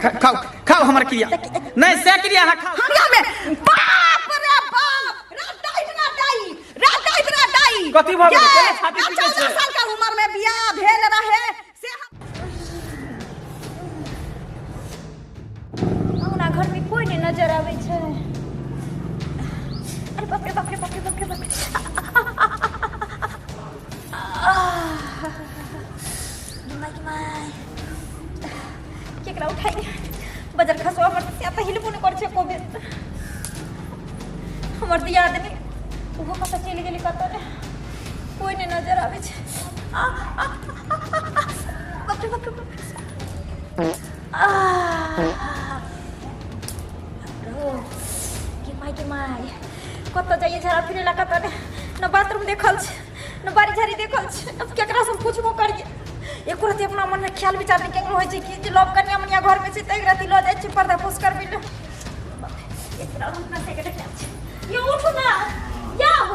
खाओ खाओ हमर क्रिया नहीं से क्रिया अहाँ खाओ। हरिया में बाप रे बाप, रात इतना डाई, रात इतना डाई। कथी भऽ गेलै? ये, केना छाती पीटै 14 छै? साल के उम्र में बियाह भेल रहे से अंगना घर में कोई नहीं नजर आवे छै। अरे बाप रे बाप रे बाप रे बाप रे बाप रे। My my, केकरा उठाइ बजर खसुआ हमर से तऽ हिलबो नहि करै छै एको बेर। हमर दियादनी ओहो कतऽ चलि गेलै कतऽ ने, कोई नहि नजर आबै छै। आ, आ, आ, आ, आ, बाप रे बाप रे बाप रे। आ, रो के माय के माय, कतऽ जाइए झाड़ा फिरे ला कतऽ ने, न बाथरूम देखल छै न बाड़ी झाड़ी देखल छै। अब केकरा से हम पूछबो करिए? एको रति अपना मन में ख्याल विचार नहीं केकरो होइ छै कि जे लव कन्या मनिया घर में छै तऽ एक रति लऽ जाइ छै पर्दा पोस करबै ले। एकरा उठना से के देखा छै। यो उठू ना जाओ।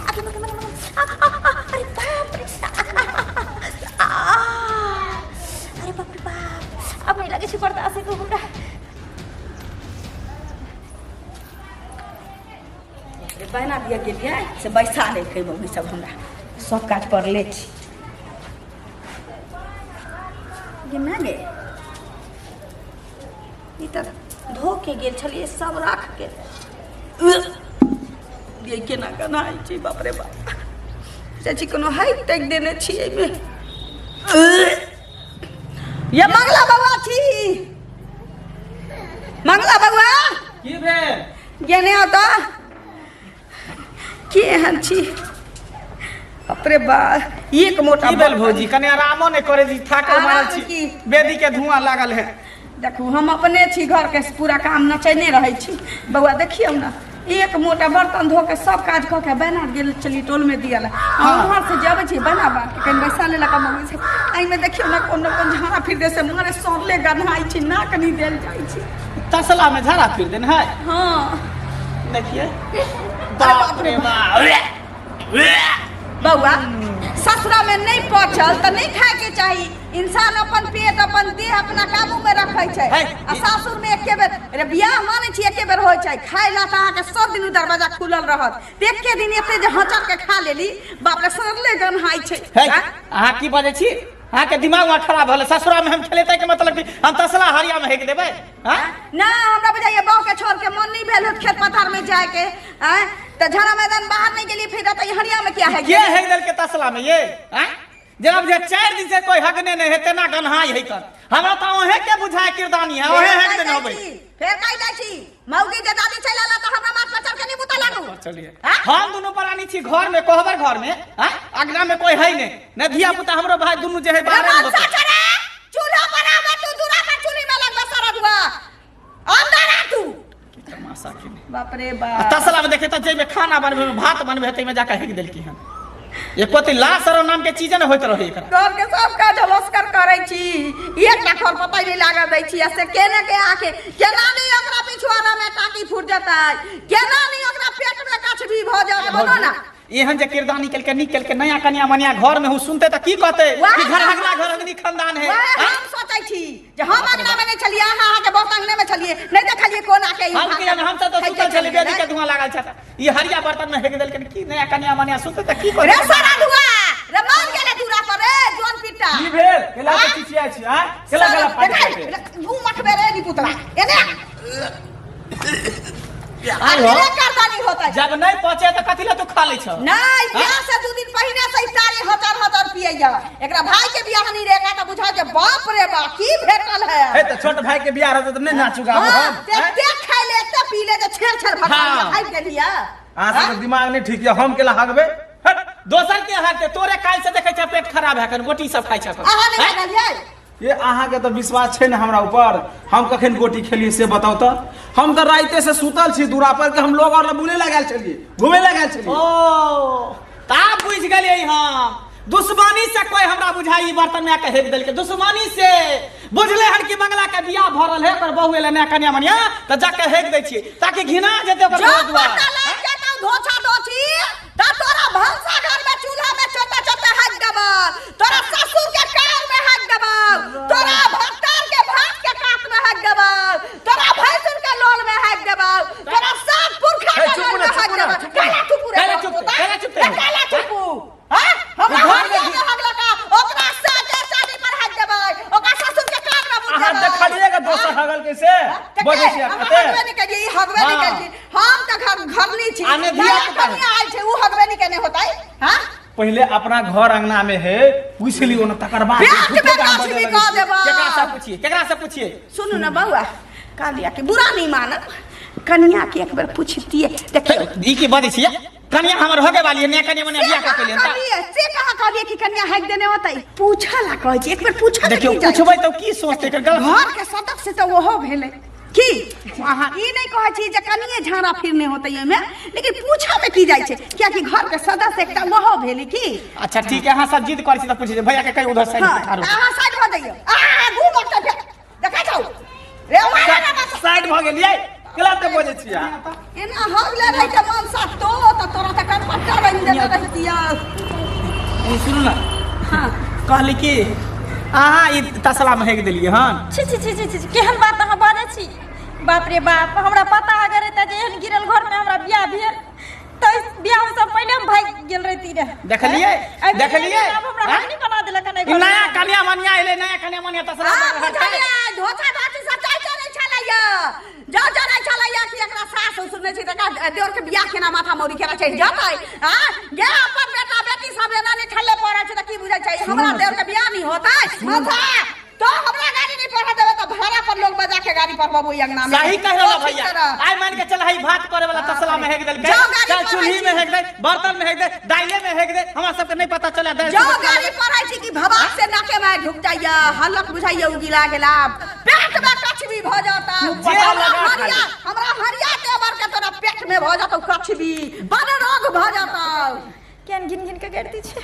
आगे मगे मगे मगे। अरे बाप रे, अरे बाप रे बाप, अब नहीं लगे छै पर्दा से तो हमरा। रे बहना दिया गेलियै से बैसा नहि खेबै ओहि सब, हमरा सब काज पड़ले छी। गे माय गे, ई तऽ धो के गेल छलियै सब राख के गे, केना केना होइ छै? बाप रे बाप, चाची कोनो हाइक ताकि देने छी एहिमे। ये मंगला बउआ छी, मंगला बउआ। की भेल? गेने आता के एहन छी? बाप रे बा, एक मोटा की भेल भौजी? कने आरामो नहि करे छी, थाकल मारल आराम छी। की? बेदी के धुआं लागल है। देखू, हम अपने छी, घर के पूरा काम नचैने रहै छी। बौआ देखियौ ने, एक मोटा बर्तन धो के सब काज कऽ के बना गेल चली टोल में दियल। उम्हर से जबै छी बना बा के कनि बैसा लेलक मम्मी से, एहिमे देखियौ ने कोन कोन झाड़ा फिर दे से मारे सड़ले गन्हाइ छै, नाक नहि देल जाइ छै। तसला में झाड़ा फिर देन है? हाँ। देखिए, बाप रे बाप। बौआ, ससुरा में नहीं पचल तऽ नहीं खाए के चाही। इंसान अपन पेट अपन देह अपना काबू में रखै छै। है। आ सासुर में एके बेर रे बियाह मानै छी, एके बेर होइ छै। खाय ला तऽ अहाँके सब दिन दरवाजा खुलल रहत, तऽ एके दिन एते जे हचर के खा लेली, बाप रे, सड़ले गन्हाइ छै। है। आँय? अहाँ की बजै छी? अहाँके दिमाग वहाँ खराब भेलै। ससुरा में हम खेलेतै के मतलब कि हम तसला हरिया में हेक देबै? हाँ? ना, हमरा बुझाइए बहू के छोड़ के मन नहीं भेल होत खेत पथार में जाए के। आँय? तऽ झरा मैदान बाहर नहीं गेली फिर तऽ हरिया में क्या है? के हेक देलकै तसला में ये? आँय? जेना बुझाय 4 दिन से कोई हगने नहीं है तेना गन्हाई है कर। हमरा तऽ ओहे के बुझाय किरदानी है, ओहे हेक देने होबै। फेर कहि जाइ छी मौगी जे दादी चलि आला तऽ हमरा माथ पर चढ़ के नहीं बुता लागू। चलिए। हाँ? हम दुनू प्राणी छी घर में, कोहबर घर में। हाँ? अगना में कोई है नहीं, न धिया पुता। हमरो भाई दुनू जे है बाहरे में होते। चूल्हा बनावे तू दूरा पर, चूल्ही में लगबे सारा दुआ, अंदर आ तू। तमाशा के नहीं। बाप रे आ बाप, तसला में देखे त जेमे खाना बनबे, भात बनबे तैमे जाके हेक देलकी हन। एको ती लाश आरो नाम के चीजे ने होइत रहे एकरा। घर के सब काज लस्कर करै छी, एकटा खर पतै नहि लागऽ दै छी। आ से केने के आके केना नहि ओकरा पिछुआरा में टाकी फूट जेतै, केना नहि ओकरा पेट में कछबी भऽ जायत, बोलो ना। एहन जे किरदानी केलकै, नीक केलकै? नया कनिया मनिया घर में हूँ सुनते तऽ की कहते वएह कि घर तऽ हगना घर हगनी खानदान है। वएह हाँ? हम सोचै छी जे हम अंगना में नहीं छलियै, अहाँ अहाँके बहुत अंगने में छलियै, नहीं देखलियै कोना के ई हम भात की जाने, हम सब तऽ खाइते सुतल छलियै, छलियै, बेदी के धुआं लागल छल, ई हरिया बर्तन में हेक देलकै। की नया कनिया मनिया सुनते तऽ की रे कहते? सारा धुआ रे मान गेले दूरा पर रे जोन पिट्टा। की भेल? केला के चिचियाइ छी? आँय, केला केला फाटि गेल? मुंह मठबे रे नी पुतरा, एने आइ हो। अकेले करदानी होतै। जब नहीं पचे तऽ कथी लए तू खा लै छह? नहीं, बियाह से 2 दिन पहिने से ई तारी हचर हचर पियैया। एकरा भाई के बियाह नहीं रे, एकरा तऽ बुझाउ जे बाप रे बाप की भेटल है। हे तऽ छोट भाई के बियाह रहतै तऽ नहि नाचू गाबू? हाँ, हम ते खाइ ले, ते पी ले जे छेर छेर भगा हाँ। खाइ गेलिया। अहाँ सबके दिमाग नहि ठीक यऽ, हम केला हगबै? हट। दोसर के हकते? तोरे काल से देखै छै पेट खराब है, गोटी सब खाइ छै। अहाँ नहीं खाइ? ये अहाँके तऽ विश्वास छै ने हमरा ऊपर? हम कखन गोटी खेलियै से बताउ तऽ। हम तऽ राइते से सुतल छी दूरा पर के, हम लोग और बुले लगा छलियै, घूमे लगा छलियै। ओ ताब बुझि गेलियै हम। दुश्मनी से कोई हमरा बुझाई ई बर्तन में आके हेक देलकै। दुश्मनी से बुझले हन कि मंगला के बियाह भऽ रहल है, ओकर बहू एलै नया कन्या मनिया, तऽ जाके हेक दै छियै ताकि घिना जेतै ओकर जो घर दुआर। पता लागि जेतौ धोछा धोछी तऽ तोरा भनसा घर में चूल्हा में चोते चोते हाथ देबौ, तोरा ससुर के कार में हाथ देबौ, तोरा दोसर हगल कैसे तऽ बजै के? छी हम अते हगबे नहि केलियै, ई हगबे नहि हाँ। केलखिन। हम तऽ घर घर नहि छी। आ ने धिया नया पुता कनिया आयल छै, उ हगबे नहि केने होतै, हाँ? पहिले अपना घर अंगना में है पूछ लियो न तकर बाद पेट में झूठे काम गाछ बजऽ भी लगै कऽ छी। देबै। केकरा से पूछिए, केकरा से पूछिए? सुनू ने बौआ, कहलियै कि बुरा नहि मानब, कनिया के एक बेर पूछतियै। देखियौ ई की बजै छियै? कनिया हमर होगे वाली है, नया कनिया मने से बियाह कऽ कहाँ के लियन तऽ। कहलियै, से कहाँ कहलियै कि कनिया हाकि देने होतै? पूछऽ ला कहै छी, एक बेर पूछऽ के देखियौ की जाइ? पूछबै तऽ की सोचतै एकर गलत घर के सदस्य तऽ ओहो भेलै की अहाँ ई नहि कहै छी जे कनिए झाड़ा फिरने होतै ओहिमे, लेकिन पूछऽ मे की जाइ छै, कियाकि घर के सदस्य एकटा ओहो भेलै की। अच्छा ठीक है, अहाँ सब जिद करै छी तऽ पूछै छी भैया के, कहीं उधर साइड हाँ, में ठाढ़ हो। अहाँ साइड भऽ जइयौ, अहाँ घूम ओतऽ फेर देखै छौ रे उहाँ ना बस। साइड भऽ गेलियै, केला ते बजै छी अहाँ? एना हगले रहै के मन साथ तो तऽ तोरा तऽ कनपट्टा रंग देने रहितियै। ई सुनू ने। हाँ। कहली कि अहाँ ई तसला में हेक देलियै हन? छी छी छी छी छी छी, केहन बात अहाँ बाजै छी? बाप रे बाप, हमरा पता अगर रहितै जे एहन गिरल घरमे हमरा बियाह भेल तऽ बियाह से पहिले हम भागि गेल रहिती रहे। देखलियै? एहि बेर देखलियै? आब हमरा आँय? हगनी बना देलक हन एहि ई घरमे। नया कन्या मनिया एलै, नया कन्या मनिया तसला हाँ, में हेकतै। बुझलियै, धोखा धाची सब चाहि चलै छलैया, जो जनै छलैया कि एकरा सास ससुर नहि छै तऽ एकरा देवर के बियाह केना माथा मौरी केना चढ़ि जेतै। आँ गे, अपन बेटा बेटी सब एना नहि ठल्ले पड़ै छै तऽ की बुझै छै, हमरा देवर के बियाह नहि होतै? माथा तो हमरा गाड़ी नहीं पढ़ा देबे तऽ भाड़ा पर लोग बजा के गाड़ी पढ़बो ओहि अंगना में। सही कह रहल तो ठीक भैया। तरह। आइ मान के चल हई भात करे वाला तसला में हेक देलकै, जाओ गाड़ी चल पर चूल्ही हइ में छी। हेक दे, बर्तन में हेक दे, दाइले में हेक दे, हमरा सबके नहीं पता चला दाइल जो से गाड़ी पढ़ै छी कि भबाक से नाके में ढुक जाइया, हलक बुझाइया उगिला गेला, पेट में कछबी भऽ जाता। पता हमरा लगा हरिया, हमरा हरिया देवर के तोरा पेट में भऽ जातौ कछबी, बड़ रोग भऽ जातौ। केहन घिन घिन के गारि दै छै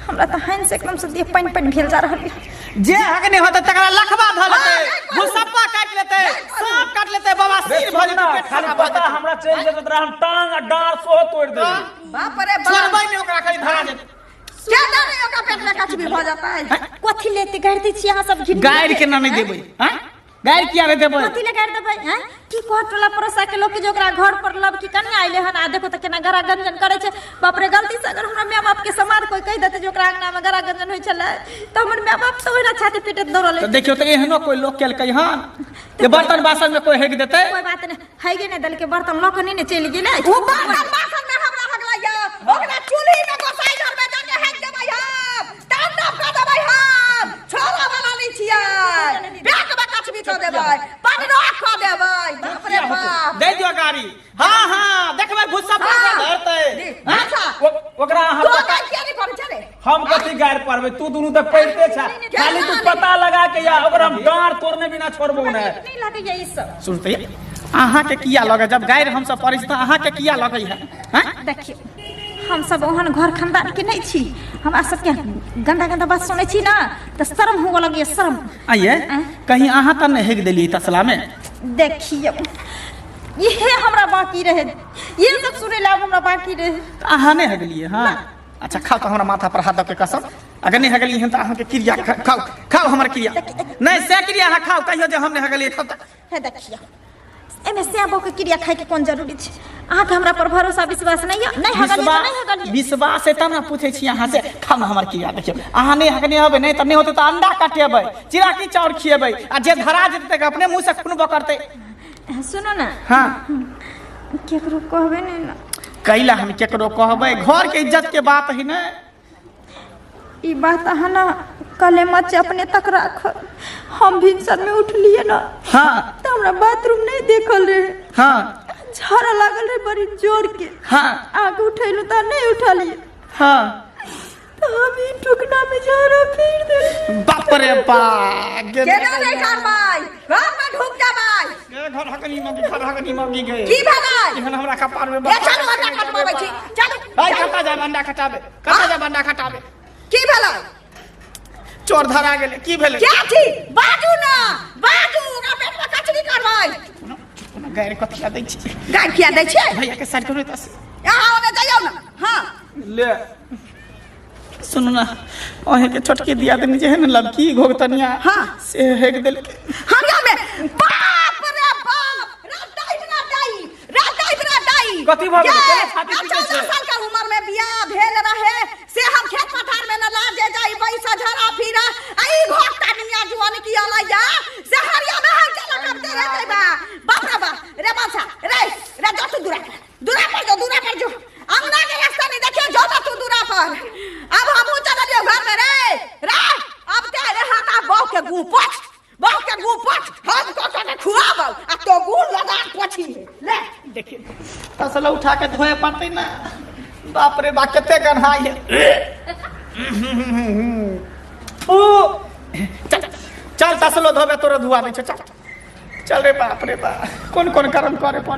हमरा तऽ, हानि से एकदम से देह पानि पानि भेल जा रहल यऽ। जे हक नहीं होते तकरा लखवा धऽ लेतै, हाँ, नहीं करू। भुसप्पा काटि लेतै, नहीं करू। सांप काटि लेतै, बवासीर भऽ जेतै, पेट खाली खराब भऽ पता जेतै। हमरा चलि जेतै तोरा हम टांग आ डाँड़ सेहो तोड़ि देबै। बाप रे बाप। छोड़बै नहि ओकरा, खाली धरा जेतै। क्या डरे ओकरा पेट में कछबी भऽ जातै? कथी लेते गारि दै छी अहाँ सब घिन घिन गारि के? केना नहि आँय? देबै? आँय, गारि किया नहि देबै? कथी लए गारि देबै? आँय, की कहत टोला पड़ोसा के लोग के जे ओकरा घर पर लब की कन्या अइले हन आ देखो तऽ केना गरा गंजन करै छै। बाप रे, गलती से अगर हमरा माय बाप के समाद कोई कहि देतै जे ओकरा अंगना में गरा गंजन होइ छलै तऽ हमर माय बाप तऽ ओहिना छाती पीटैत दौड़ल तऽ देखियौ तऽ एहनो कोई लोग केलकै हन जे बर्तन बासन में कोई हेक देतै? कोई बात नहि, हैगे नहि देलकै, बर्तन लऽ कऽ नहि ने चलि गेलै। उ बर्तन बासन में हमरा हगलैया, ओकरा चूल्ही में गोसाई घर में जाके हेक देबै हम, तांडव कऽ देबै हम, छोड़ा वाला नहि छियै, पेट में कछबी कऽ देबै, पनरोह कऽ देबै। बाप रे बाप। दे दियो गाड़ी। हाँ हाँ, देखबै भुस्सा हाँ। धरतै। दी, अच्छा। ओकरा अहाँ तो पता गारि किया नहि पढ़ै छै रे? हम कथी गारि पढ़बै? तू दुनू तऽ पढ़िते छा, खाली तू पता लगा के या ओकरा हम डाँड़ तोड़ने बिना छोड़बो हमरा नहि। नीक नहि लागैया ई सब। सुनते अहाँके किया लगे? जब गारि हमसब पढ़ै छी तऽ अहाँके किया लगै है? हैं? देखियौ, हम सब ओहन घर खानदान के नहि छी, हमरा सबके गंदा गंदा बात सुनै छी ने तऽ शर्म हुअ लगैया, शर्म। आइए आँय? कहीं अहाँ तऽ नहि हेक देलियै तसला में? देखियौ, इहे हमरा बाकी रहे, ये सब सुनै लए आब हमरा बाकी रहे। तऽ अहाँ नहि हेगलियै? हँ, अच्छा खाउ तऽ हमरा माथा पर हाथ दऽ के कसम, अगर नहि हेगलियै हन तऽ अहाँके क्रिया। खाउ, खाउ हमर क्रिया। नहि से क्रिया अहाँ खाउ, कहियो जे हम नहि हेगलियै, खाउ तऽ। हे देखियौ, एहिमे श्याम के क्रिया खायके कोन जरूरी छै? अहाँके हमरा पर भरोसा विश्वास नहि यऽ? नहि हगलियै तऽ नहि हगलियै। विश्वास है तब ने पूछै छी अहाँ से। खाउ ने हमर क्रिया। देखियौ, अहाँ नहि हगने हेबै, नहि तऽ नहि होतै तऽ अंडा कटेबै, चिराकी चाउर खिएबै आ जे धरा जेतै तऽ अपने मुँह से खून बकरतै। सुनू ने। हाँ। केकरो कहबै नहि ने? कैला हम केकरो कहबै? घर के इज्जत के बात है ने। ई बात अहाँ ने कले मत अपने तक राखब। हम भिनसर में उठलिए ना, तो हमरा बाथरूम नहीं देखल रहे। झाड़ा लागल रहे बड़ी जोर के। आगे उठेलू तऽ नहीं उठलिए। तो हम ई टुकना में झाड़ा फेर देलिए। बाप रे बाप। केना नहि करबै, घर में ढुक जेबै। गे, घर हकनी मगी, घर हकनी मगी गे। की भेलै? एहन हमरा कपार में। ए चलू, अंडा कटबाबै छी, चलू। भाई, कतऽ जायब अंडा खटाबे? कतऽ जायब अंडा खटाबे? की भेलै? चोर धरा गेलै। की भेलै? क्या छी? बाजू ना, बाजू, ओकरा पेट में कचरी करबै। कोनो गारि कथिया दै छी? गारि किया दै छियै? भैया के साइड करू तऽ। अहाँ ओने जइयौ ने। हाँ। ले। सुनू ना, अहें के छोटकी दियादनी जे है ने लड़की घोघतनिया, से हेक देलकै हरिया में। बाप रे बाप, रात ना दाई, रात ना दाई। कथी भऽ गेलै? ये, केना छाती पीटै छै? 14 साल के उम्र में बियाह भेल रहे से हम खेत पथार में न लाजे जाई, पैसा झरा फिरा, आ ई घोघतनिया जुआन की अलैया से हरिया में हक चलक। कर। अब हमहूँ चललियौ घर में रे रे। अब ते रे हाथ आ बहू के गू पोछ, बहू के गू पोछ, हम तो के खुआबौ आ तो गू लगा पोछी ले। देखिए तसला उठा के धोए पड़तै ना। बाप रे बा, कते गन्हाई है। थू, चल चल, तसलो धोबे, तोरा धुआ दै छौ। चल चल रे। बाप रे बा, कोन कोन कर्म करे पड़े।